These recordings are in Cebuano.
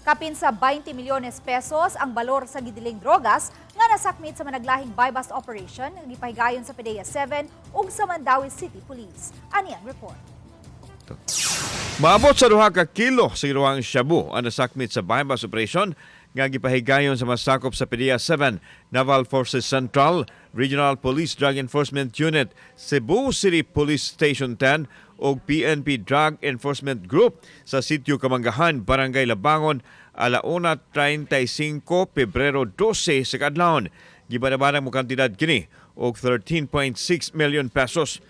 Kapin sa 20 milyones pesos ang balor sa gidiling drogas nga nasakmit sa managlahing buy-bust operation nga gipahigayon sa PDEA 7 ug sa Mandaue City Police. Ani ang report. Maabot sa 2 ka kilo sa giruwang shabu ang nasakmit sa buy-bust operation nga gipahigayon sa masakop sa PDEA 7, Naval Forces Central, Regional Police Drug Enforcement Unit, Cebu City Police Station 10 ug PNP Drug Enforcement Group sa Sitio Kamanggahan, Barangay Labangon, alauna 35, Pebrero 12 sa kaadlawon. Gibanabanang mo kantidad kini og 13.6 million pesos.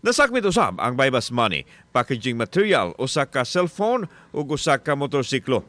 Nasakmit usab ang buy-bust money, packaging material, usa ka cellphone ug usa ka motorsiklo.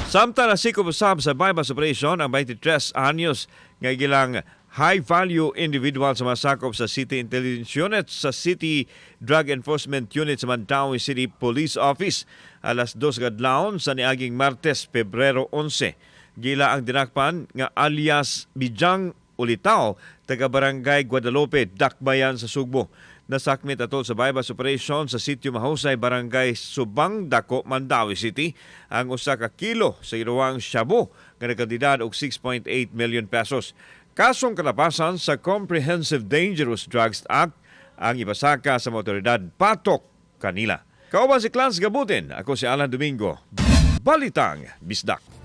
Samtang nasikop usab sa buy-bust operation ang 23 anyos nga gilang high value individual sa masakop sa City Intelligence Unit sa City Drug Enforcement Unit sa Mandaue City Police Office alas 2 kadlawon sa niaging Martes, Pebrero 11. Gila ang dinakpan nga alias Bijang Ulitaw, taga Barangay Guadalupe, Dakbayan sa Sugbo. Nasakmit atol sa buy-bust operation sa Sitio Mahusay, Barangay Subang Dako, Mandaue City, ang 1 ka kilo sa iruwang shabu nga nagkantidad og 6.8 million pesos. Kasong kalapasan sa Comprehensive Dangerous Drugs Act ang ipasaka sa mga otoridad patok kanila. Kauban si Clans Gabutin, ako si Alan Domingo. Balitang Bisdak.